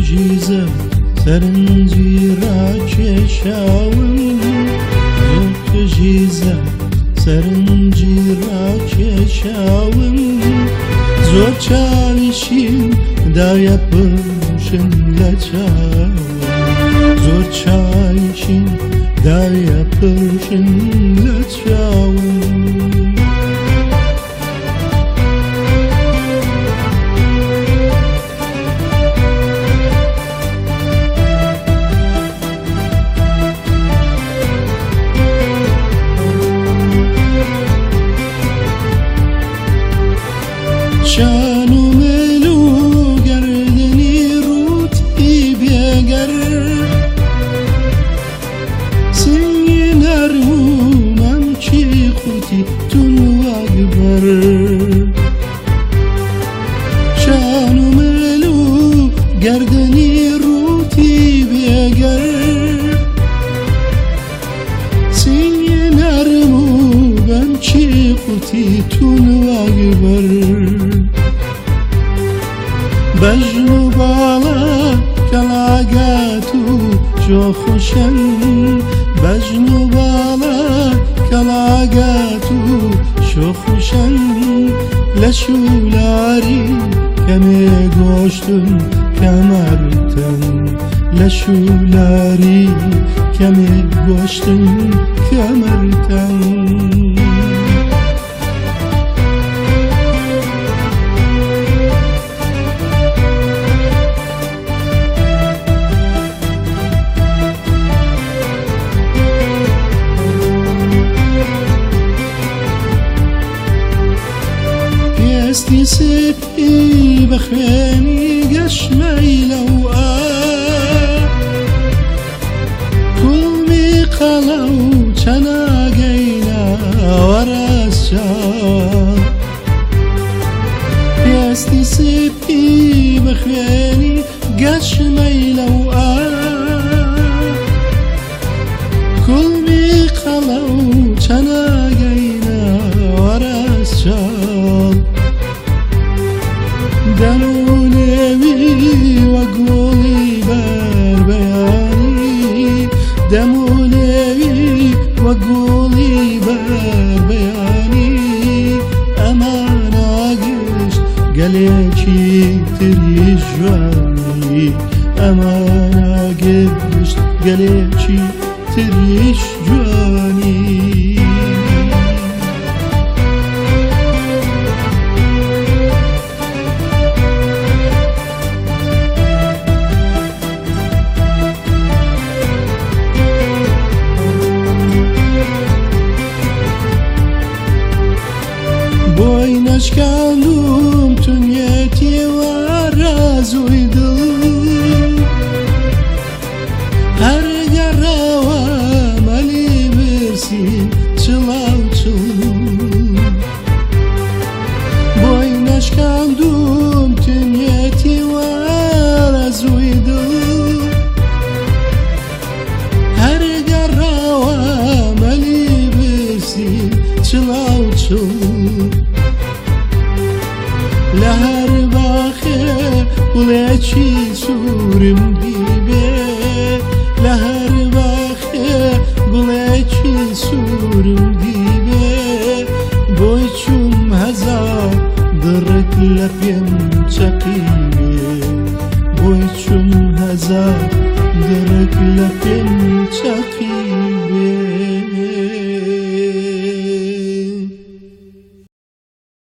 قژی زەرد سەرنجی ڕاکێشاوم، زۆر قژی زەرد سەرنجی ڕاکێشاوم، زۆر چاویشین داویە پرشن لە چاوم، زۆر چاویشین داویە پرشن لە چاوم. شان و مل و گەردنی ڕووتی بێگەر، سنگی نەرم و مەمکی قوتی تون وەک بەر. شان و مل و گەردنی ڕووتی بێگەر، سنگی نەرم و مەمکی قوتی تون وەک بەر. بەژن و باڵا کەڵاگات و شۆخوشن، بەژن و باڵا کەڵاگات و شۆخوشن، لە شولاری کەمێ گۆشتن کەمەرتن، لە شولاری کەمێ گۆشتن کەمەرتن. پێستی سپی بە خوێنی گەشمەی لەوە، کوڵمی قەڵە و چەناگەی ناوەڕاستە. پێستی سپی بە خوێنی گەشمەی لەوە، کوڵمی قەڵە و چەناگەی ناوەڕاستە. دەمونێوی وە گوڵی بەربەیانی، دەمونێوی وە گوڵی بەربەیانی، ئەماناگشت گەلێکی تری جوانی، ئەماناگشت گەلێکی تریش جوانی. بۆی نەشکاندوم تونیەتی وارازوی دڵ، هەر گەڕاوە مەلی برسین چڵاو چڵ. بۆی نەشکاندوم تونیەتی وارازوی دڵ، هەر گەڕاوە مەلی برسین چڵاو چڵ. لە هەر باخێ گوڵێکی سوورم دیبێ، لە هەر باخێ گوڵێکی سوورم دیبێ، بۆی چوم هەزار دڕک لە پێم چەقیبێ، بۆی چوم هەزار دڕک لە پێم چەقیبێ.